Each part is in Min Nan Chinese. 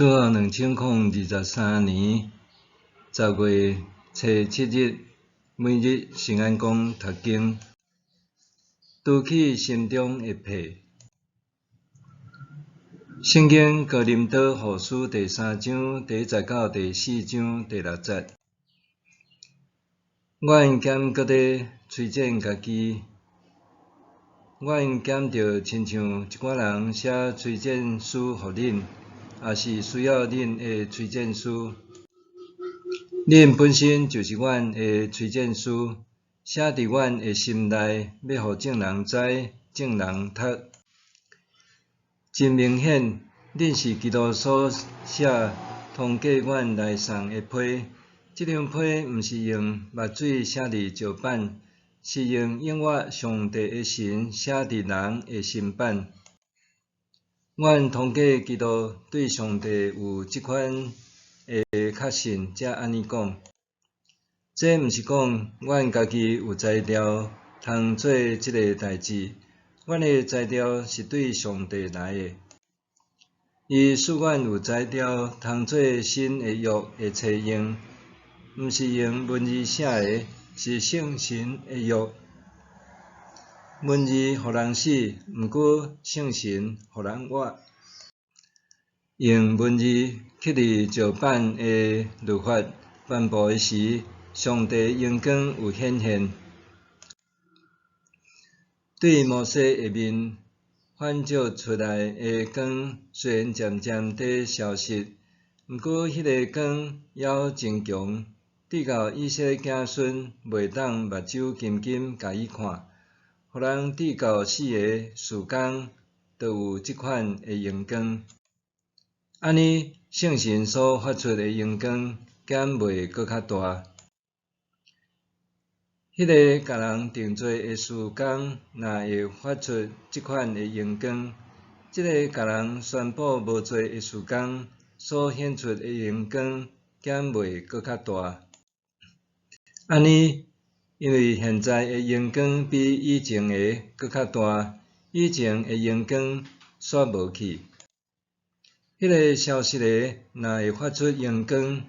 主後2023年10月初7日，每日聖安公讀經，除去心中的皮。聖經哥林多後書第三章第一節到第四章第六節。阮敢閣咧推薦家己，阮敢著親像一寡人寫推薦書予恁，抑是需要恁的推薦書。恁本身就是阮的推薦書，寫佇阮的心內，欲予眾人知，眾人讀。真明顯，恁是基督所寫通過阮來送的批。這張批毋是用墨水寫佇石板，是用永活上帝的神寫佇人的心版。阮通過基督對上帝有這款的確信，才按呢講。這毋是講阮家己有才調通做這个代誌，阮的才調是對上帝來的。伊賜阮有才調通做新的約的冊用，毋是用文字寫的，是聖神的約。文字予人死，毋過聖神予人活。用文字刻佇石板的律法頒布的時，上帝榮光有顯現。對摩西的面反照出來的光，雖然漸漸佇消失，毋過彼个光猶真強，直到以色列子孫袂當目睭金金共伊看，予人直到死的事工，都有這款的榮光。按呢，聖神所發出的榮光，敢袂閣較大？彼个共人定罪的事工，若會發出這款的榮光，這个共人宣布無罪的事工所顯出的榮光，敢袂閣較大？按呢，因為現在的榮光比以前的閣較大，以前的榮光煞無去。彼个消失的若會發出榮光，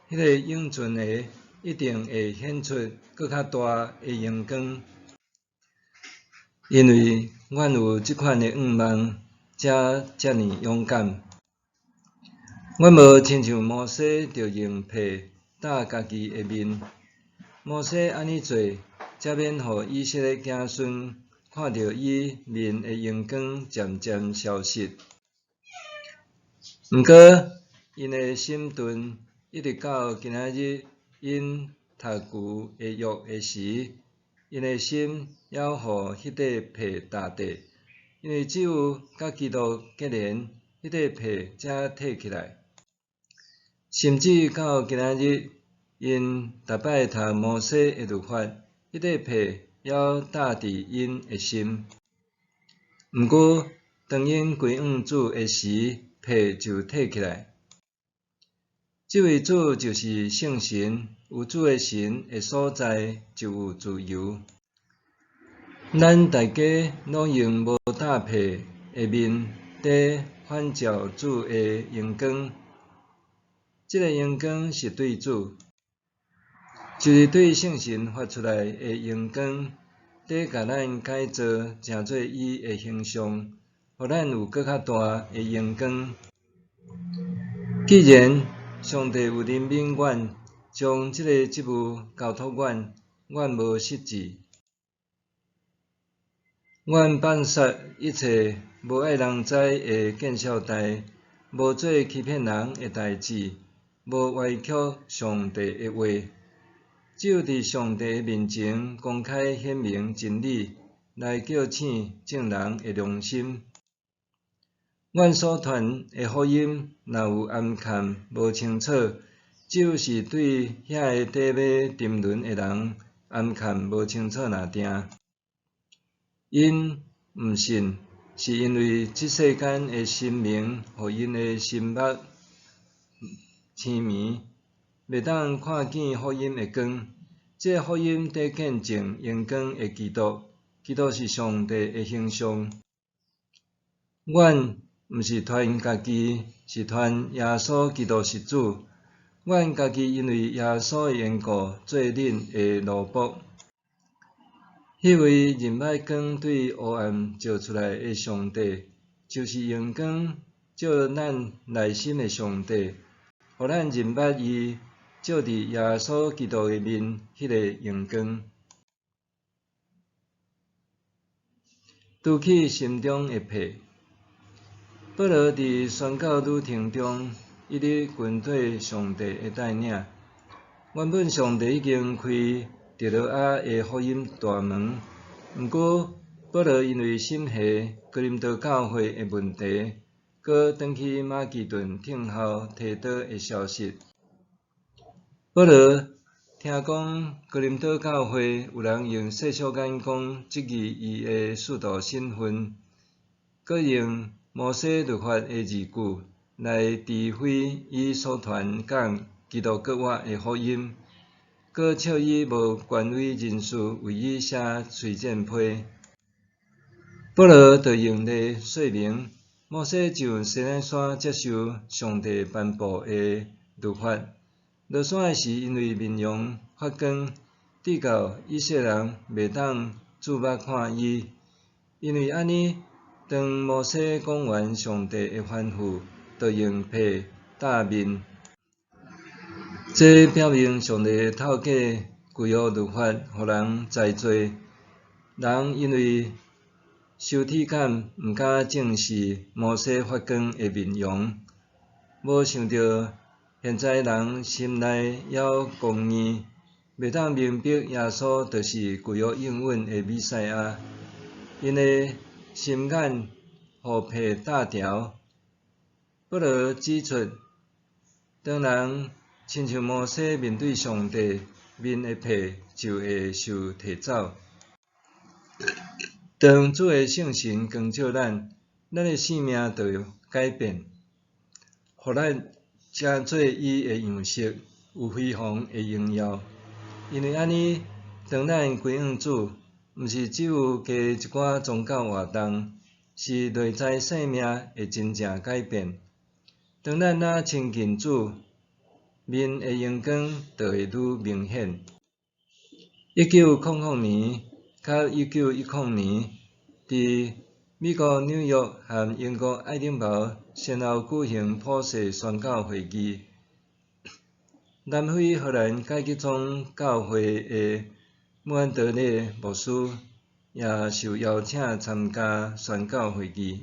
彼个永存的一定會顯出閣較大的榮光。因為阮有這款的向望，才遮爾勇敢。阮無親像摩西，著用皮罩家己的面。摩西按呢做，才免予以色列子孫看著伊面的榮光漸漸消失。毋過，𪜶的心鈍，一直到今仔日，𪜶讀舊的約的時，𪜶的心猶予彼塊皮罩著，因為只有佮基督結連，彼塊皮才褪起來。甚至到今仔日，𪜶逐擺讀摩西的律法，彼塊皮猶罩佇𪜶的心。毋過，當𪜶歸向主的時，皮就褪起來。這位主就是聖神，有主的神的所在，就有自由。咱大家攏用無罩皮的面，佇反照主的榮光。這个榮光是對主，就是對聖神發出來的榮光，佇共咱改造成做伊的形象，予咱有閣較大的榮光。既然上帝有憐憫阮，將這个職務交託阮，阮無失志。阮放殺一切無愛人知的見笑代，無做欺騙人的代誌，無歪曲上帝的話，只有佇上帝面前公開顯明真理，來叫醒眾人的良心。阮所傳的福音，若有暗崁無清楚，只有是對遐個底欲沉淪的人暗崁無清楚爾定。𪜶毋信，是因為這世間的神明予𪜶的心目青盲，袂當看見福音的光。這福音佇見證榮光的基督，基督是上帝的形象。阮毋毋是傳家己，是傳耶穌基督是主。阮家己因為耶穌的緣故，做恁的奴僕。彼位認捌光對黑暗照出來的上帝，就是用光照咱內心的上帝，予咱認捌伊照佇耶穌基督的面彼个榮光。除去心中的皮。保羅佇宣教旅程中，一直跟綴上帝的帶領。原本上帝已經開特洛阿的福音大門，毋過保羅因為心繫哥林多教會的問題，閣轉去馬其頓聽候提多的消息。保羅聽講哥林多教會有人用世俗眼光質疑伊的使徒身份，閣用摩西律法的字句來詆毀伊所傳講基督復活的福音，閣笑伊無權威人士為伊寫推薦批。保羅就用例說明，摩西上西奈山接受上帝頒布的律法，落山的時因為面容發光，直到以色列人袂當注目看伊。因為按呢，當摩西講完上帝的吩咐，就用被罩面。這表明上帝透過舊約律法，予人知罪。人因為羞恥感，毋敢正視摩西發光的面容。無想著現在人心內猶剛硬，袂當明白耶穌就是舊約應允的彌賽亞。𪜶的心眼予被罩牢。保羅指出，當人親像摩西面對上帝，面的皮就會受提走。當主的聖神光照咱，咱的生命就會改變，予咱成做伊的樣式，有非凡的榮耀。因為按呢，當咱歸向主，毋是只有加一寡宗教活動，是內在生命會真正改變。當咱若親近主，面的榮光就會愈明顯。1900年佮1910年，佇美國紐約和英國愛丁堡先後舉行普世宣教會議。南非荷蘭改革宗教會的穆安德烈牧師也受邀請參加宣教會議。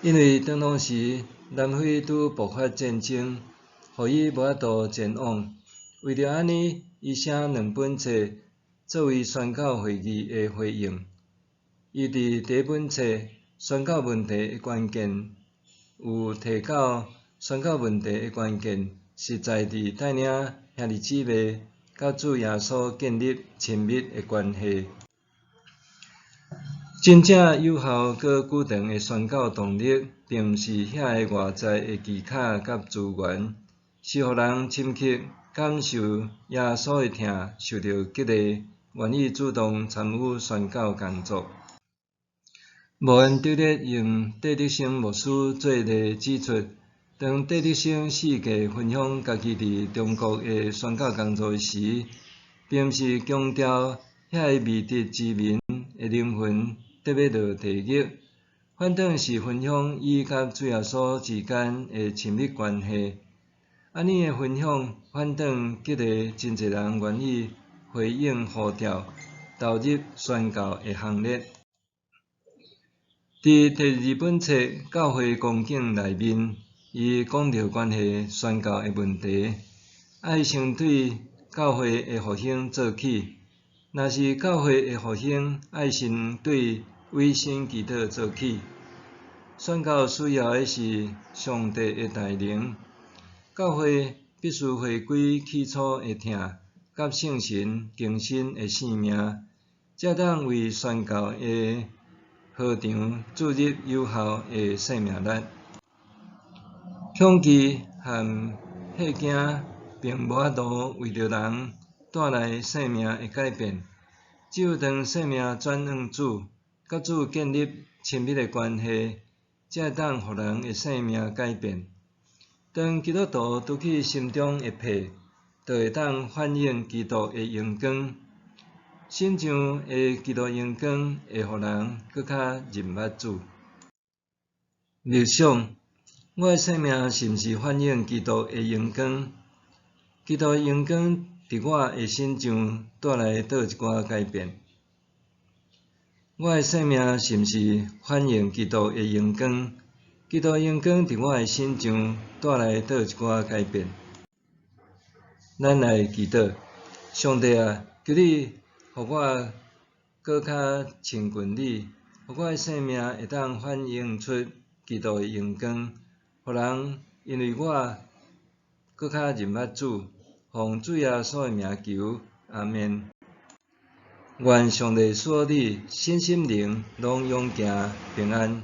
因為當時南非拄爆發戰爭，予伊無法度前往。為著按呢，伊寫兩本冊作為宣教會議的回應。伊佇第一本冊宣教問題的關鍵，有提到宣教問題的關鍵是在佇帶領兄弟姊妹佮主耶穌建立親密的關係。真正有效閣久長的宣教動力，並毋是遐个外在的技巧佮資源，是予人深刻感受耶穌的疼，受著激勵，願意主動參與宣教工作。穆安德烈用戴德生牧師做例指出，當戴德生四界分享家己佇中國的宣教工作時，並毋是強調遐个未得之民的靈魂得欲落地獄，反轉是分享伊佮主耶穌之間的親密關係。按呢的分享，反轉激勵真濟人願意回應呼召，投入宣教的行列。佇第二本冊《教會光景》內面，伊講著關係宣教的問題，愛先對教會的復興做起。若是教會的復興，愛先對委身祈禱做起。宣教需要的是上帝的大能，教會必須回歸起初的疼，佮聖神更新的生命，才當為宣教的禾場注入有效的生命力。恐懼和嚇驚並無法度為著人帶來生命的改變，只有當生命轉向主，佮主建立親密的關係，才會當予人的生命改變。當基督徒除去心中的皮，就會當反映基督的榮光。身上的基督榮光會予人閣較認捌主。默想，我的生命是毋是反映基督的榮光？基督的榮光佇我的身上帶來佗一寡改變？我的生命是毋是反映基督的榮光？基督的榮光佇我的身上帶來佗一寡改變？咱來祈禱，上帝啊，求你予我閣較親近你，予我的生命會當反映出基督的榮光，予人因為我閣較認捌主，奉主耶穌的名求，阿們。願上帝賜予你身心靈攏勇健平安。